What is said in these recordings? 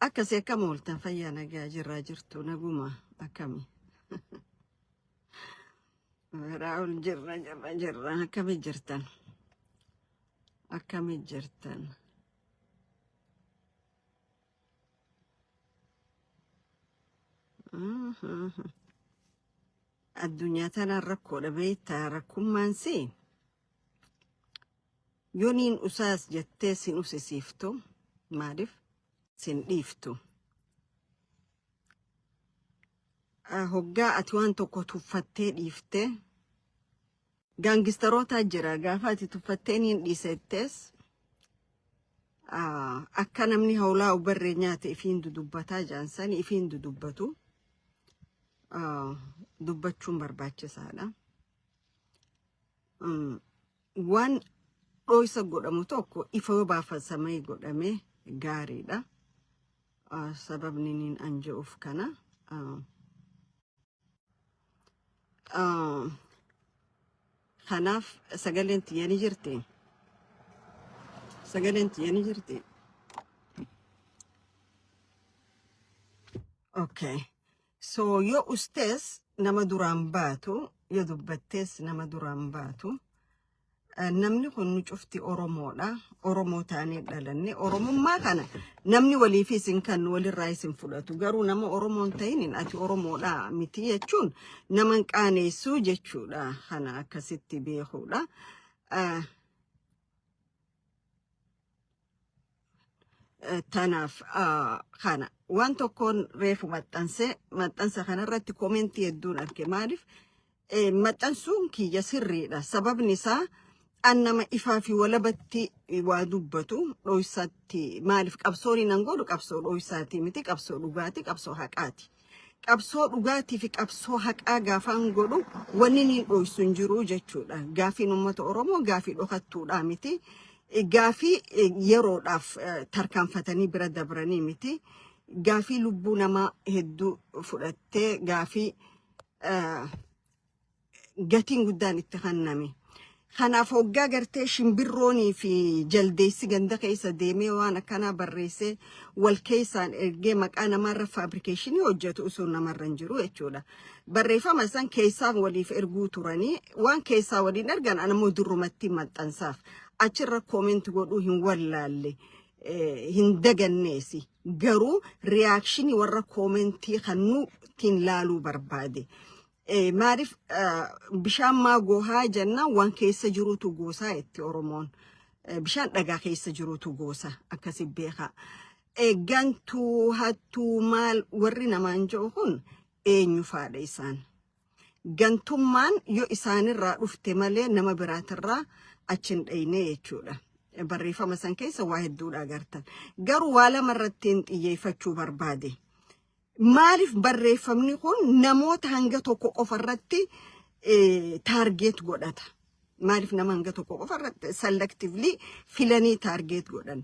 Akkasii akkam ooltan fayyaa nagaa jirraa jirtu naguma akkami. Raa'ul jirra jirra jirra akkami jirtan akkami jirtan. Addunyaa tanaan rakkoodha beektaa rakkummaan si yooniin usaas jettee sin usisiiftu maaliif sin dhiiftu. Hoggaa ati waan tokko tuffattee dhiiftee gaangistarootaa jira gaafa ati tuffattee niin dhiisettees akka namni hawlaa ubarree nyaate ifiin dudubbataa jaansani ifiin dudubbatu dubbachuun barbaachisaadha. Waan dhooysa godhamu tokko ifa yoo baafasamee godhame gaariidha. Sababni niin an je'uuf kana. Kanaaf sagaleen tiyya ni jirti. Sagaleen tiyya ni jirti. Okay. So yoo ustees nama duraan baatu, yoo dubbattees nama duraan baatu, namni kun nu cufti Oromoodha. Oromoo taanee dhalanne. Oromummaa kana namni waliif isin kan walirraa isin fudhatu. Garuu nama Oromoo hin ta'in ati Oromoodha miti jechuun nama hin qaaneessuu jechuudha. Kana akkasitti beekuudha. Tanaaf kana waan tokkoon reefu maxxanse maxxansa kanarratti komentii hedduun arge maaliif maxxansuun kiyya sirriidha sababni isaa an nama ifaa fi walabatti waa dubbatu dhoysatti maaliif qabsoon nan godhu qabsoo dhoysaati miti qabsoo dhugaati qabsoo haqaati qabsoo dhugaatii fi qabsoo haqaa gaafaan godhu wanni niin dhoysu hin jiru jechuudha. Gaafiin uummata Oromoo gaafii dhokattuudhaa miti. Gaafii yeroodhaaf tarkaanfatanii bira dabranii miti. Gaafii lubbuu namaa hedduu fudhattee gaafii gatiin guddaan itti kenname. Kanaaf hoggaa gartee shimbirroonii fi jaldeessi ganda keessa deemee waan akkanaa barreessee wal keessaan ergee maqaa namaarra faabrikeeshinii hojjetu osoo namarra hin jiru jechuudha. Barreeffama san keessaan waliif erguu turanii waan keessaa waliin ergan anammoo durrumatti maxxansaaf achirra koomenti godhuu hin wallaalle hin daganneesi. Garuu riyaakshinii warra koomentii kannuutiin laaluu barbaade. Maaliif bishaan maa goohaa jennaan waan keessa jirutu goosaa itti Oromoon. Bishaan dhagaa keessa jirutu goosa akkasi beekaa. Gantuu hattuu maal warri namaan jedhu kun eenyu faadha isaan. Gantummaan yoo isaanirraa dhufte malee nama biraatirraa achi hin dhayne jechuudha. Barreeffama san keessa waa hedduudha agartan. Garuu waa lama irratti hin xiyyeeffachuu barbaade. Maaliif barreeffamni kun namoota hanga tokko qofa irratti taargeet godhata? Maaliif nama hanga tokko qofa irratti selectively filanii taargeet godhan?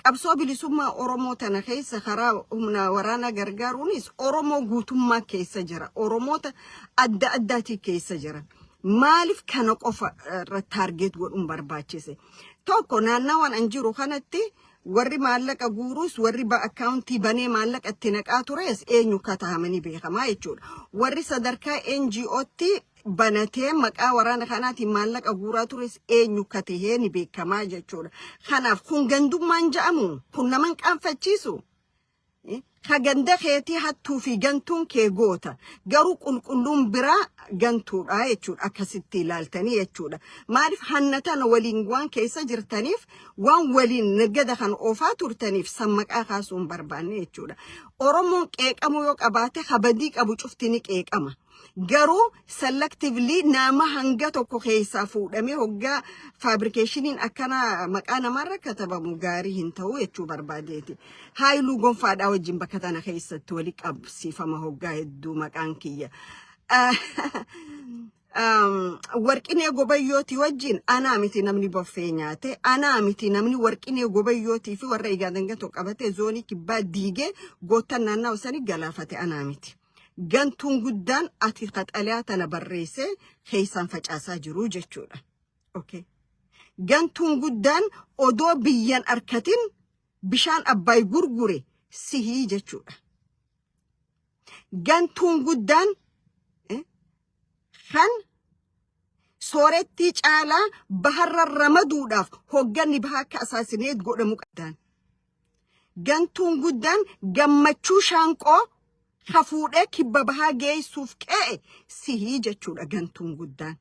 Qabsoo bilisummaa Oromoo tana keessa karaa humna waraanaa gargaaruunis Oromoo guutummaa keessa jira. Oromoota adda addaatii keessa jira. Maaliif kana qofa irra taargeet godhuun barbaachise? Tokko naannawaan an jiru kanatti warri maallaqa guuruus warri akkaawuntii banee maallaqa itti naqaa tures eenyu akka tahamanii beekamaa jechuudha. Warri sadarkaa NGOtti banatee maqaa waraana kanaatiin maallaqa guuraa tures eenyu akka tahee ni beekamaa jechuudha. Kanaaf kun gandummaan ja'amu kun nama hin qaanfachiisu. Ka ganda keetii hattuu fi gantuun kee goota. Garuu qulqulluun biraa gantuudha jechuudha. Akkasitti ilaaltanii jechuudha. Maaliif hanna tana waliin waan keessa jirtaniif waan waliin nagada kan oofaa turtaniif san maqaa kaasuu hin barbaanne jechuudha. Oromoon qeeqamuu yoo qabaate kabadii qabu cufti ni qeeqama. Garuu selectively nama hanga tokko keessaa fuudhamee hoggaa faabrikeeshiniin akkana maqaa namaarra katabamu gaarii hin ta'u jechuu barbaadeeti. Haayiluu Gonfaadhaa wajjin bakka tana keessatti wali qabsiifama hoggaa hedduu maqaan kiyya. Warqinee Gobayyootii wajjin anaa miti namni boffee nyaate anaa miti namni Warqinee Gobayyootii fi warra Igaadangatoo qabatee zoonii kibbaa diigee goottan naannawa sanii galaafate anaa miti. Gantuun guddaan ati ka xalayaa tana barreessee keessaan facaasaa jiru jechuudha. Okay. Gantuun guddaan odoo biyyan arkatin bishaan Abbaay gurgure sihii jechuudha. Gantuun guddaan kan soorettii caalaa baharra ramaduudhaaf hogganni bahaa akka assaassinate godhamu qaddaan. Gantuun guddaan gammachuu shaanqoo hafuudhee kibba bahaa geessuuf ka'e sihii jechuudha gantuun guddaan.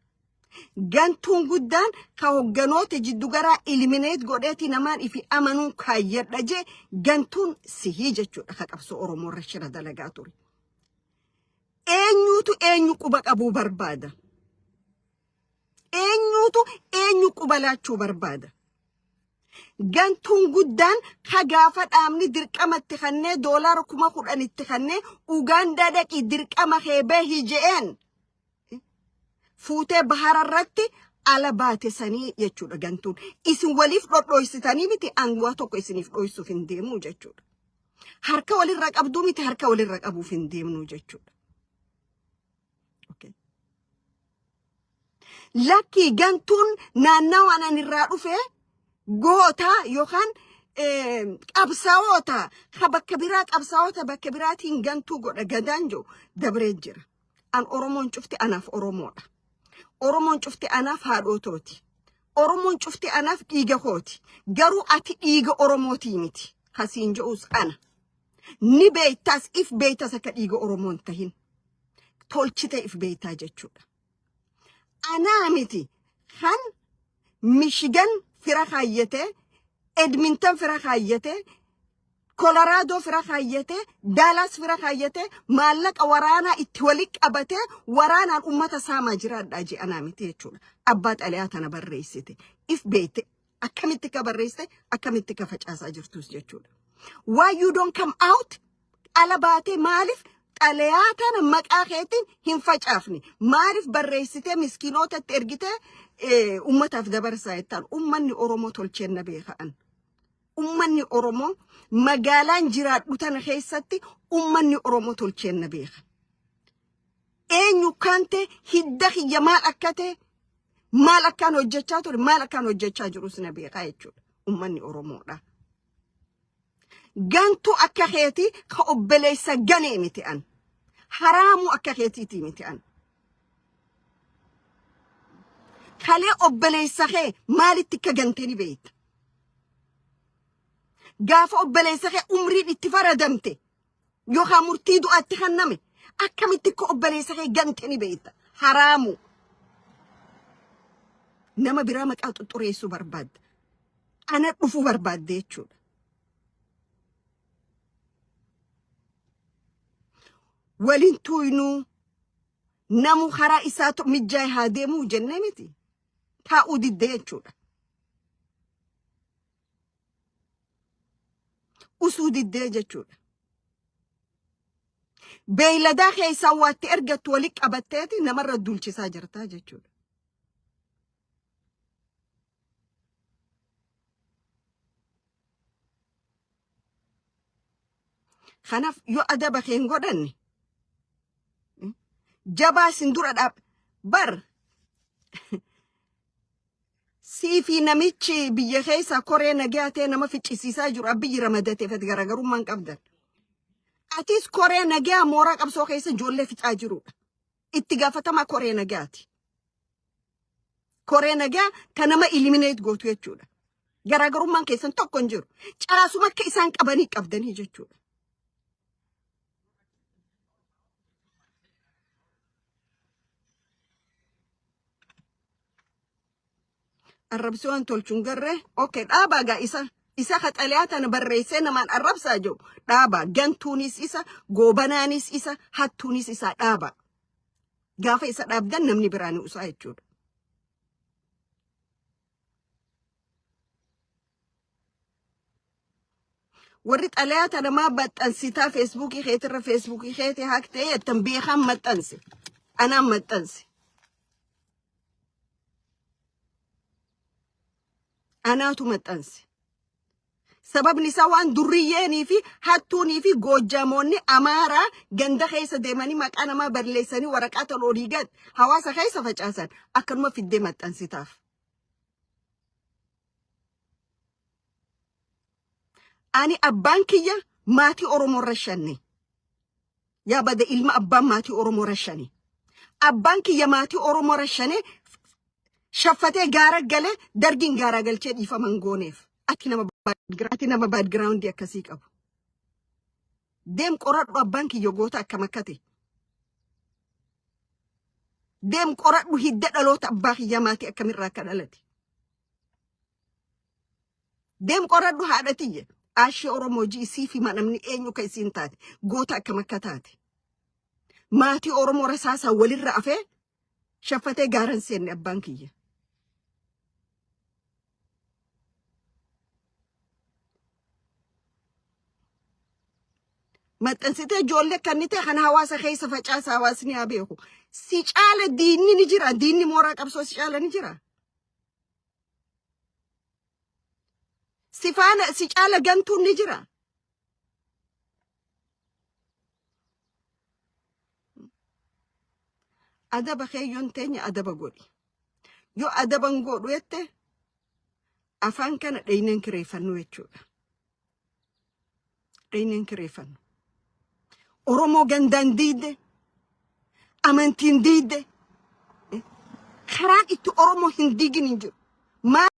Gantuun guddaan ka hogganoota jiddu garaa eliminate godheeti namaan ifi amanuun kaayyadha jee gantuun sihii jechuudha ka qabsoo Oromoo irra shira dalagaa ture. Eenyuutu eenyu quba qabuu barbaada? Eenyuutu eenyu quba laachuu barbaada? Gantuun guddaan ka gaafa dhaabni dirqama itti kennee doolaara 10,000 itti kennee Ugaandaa dhaqii dirqama kee bahi je'een fuutee bahara irratti ala baate sanii jechuudha gantuun. Isin waliif dhodhooysitanii miti aangoo tokko isiniif dhoysuuf hin deemuu jechuudha. Harka walirra qabduu miti harka walirra qabuuf hin deemnuu jechuudha. Okay. Lakkii gantuun naannawaan ani irraa dhufe goota yookaan qabsaa'ota ka bakka biraa qabsaa'ota bakka biraatiin gantuu godha gadaan jiru dabree jira. An Oromoon cufti anaaf Oromoodha. Oromoon cufti anaaf haadhootooti. Oromoon cufti anaaf dhiiga kooti. Garuu ati dhiiga Oromootii miti. Kasiin jedhus ana. Ni beektas if beektas akka dhiiga Oromoo hin tahin. Tolchite if beektaa jechuudha. Anaa miti kan Michigan fira kaayyatee, Edmonton fira kaayyatee, Colorado fira kaayyatee, Dallas fira kaayyatee, maallaqa waraanaa itti walitti qabatee waraanaan uummata saamaa jiraadhaa jee anaa miti jechuudha. Abbaa xalayaa tana barreessite. If beekte akkamitti ka barreessite akkamitti ka facaasaa jirtus jechuudha. Why you don't come out? Ala baatee maaliif xalayaa tana maqaa keetiin hin facaafne? Maaliif barreessitee miskiinootatti ergitee uummataaf dabarsaa jettaan? Uummanni Oromoo tolcheen na beeka'an. Uummanni Oromoo magaalaan jiraadhu tana keessatti uummanni Oromoo tolcheen na beeka. Eenyu kan ta'e hidda kiyya maal akka ta'e maal akkaan hojjechaa ture maal akkaan hojjechaa jirus na beekaa jechuudha. Uummanni Oromoodha. Gantuu akka keetii ka obboleessa ganee miti an. Haraamuu akka keetiitii miti an. Kalee obboleessa kee maalitti akka gante ni beekta. Gaafa obboleessa kee umriin itti faradamte yookaan murtii du'aatti kenname akkamitti akka obboleessa kee gante ni beekta. Haraamuu. Nama biraa maqaa xuxureessuu barbaadda. Ana dhufuu barbaadde jechuudha. Waliin tuuynuu namu karaa isaa mijjaa'e haa deemuu jennee miti. Taa'uu diddee jechuudha. Usuu diddee jechuudha. Beeyladaa keessaa waatti ergattu walitti qabatteeti namarra dulchisaa jirtaa jechuudha. Kanaaf yoo adaba kee hin godhanne jabaa isin dura dhaab bar sii fi namichi biyya keessa koree nagaa ta'e nama ficcisiisaa jiru abbiyyi ramadateef ati garaagarummaa hin qabdan. Atis koree nagaa mooraa qabsoo keessa ijoollee fixaa jirudha. Itti gaafatamaa koree nagaati. Koree nagaa ta nama eliminate gootu jechuudha. Garaagarummaan keessan tokko hin jiru. Caasuma akka isaan qabanii qabdanii jechuudha. Arrabsii waan tolchuun garree okay dhaabaa gaa isa isa ka xalayaa tana barreessee namaan arrabsaa jiru dhaabaa gantuunis isa goobanaanis isa hattuunis isa dhaabaa. Gaafa isa dhaabdan namni biraa ni usaa jechuudha. Warri xalayaa tana maa maxxansitaa feesbuukii keetirra feesbuukii keetii haktee jettan beekaan maxxanse. Anaan maxxanse. Anaatu maxxanse. Sababni isaa waan durriyyeenii fi hattuunii fi goojjamoonni Amaaraa ganda keessa deemanii maqaa namaa balleessanii waraqaa tan olii gad hawaasa keessa facaasan akkanuma fiddee maxxansitaaf. Ani abbaan kiyya Maatii Oromoo rashanne. Yaa bada ilma abbaan maatii Oromoo rashane. Abbaan kiyya maatii Oromoo rashane shaffatee gaara galee dargiin gaaraa galchee dhiifama hin gooneef. Ati nama background akkasii qabu. Deem qoradhu abbaan kiyya goota akkam akka ta'e. Deem qoradhu hidda dhaloota abbaa kiyya maatii akkamirraa akka dhalate. Deem qoradhu haadha tiyya. Aashee Oromoo ji'i siif hima namni eenyu akka isiin taate goota akkam akka taate. Maatii Oromoo rasaasaa walirra afee shaffatee gaaran seenne abbaan kiyya. Maxxansitee ijoollee kan ta'e kan hawaasa keessa facaasa hawaasni haa beeku. Si caala diinni ni jira. Diinni mooraa qabsoo si caala ni jira. Si faana si caala gantuun ni jira. Adaba keeyyoon teenya adaba godhi. Yoo adaban godhu jette afaan kana dheeyneen kireeffannu jechuudha. Dheeyneen kireeffannu. Oromoo gandaan diidde, amantiin diidde, karaan itti Oromoo hin diigin hin jiru.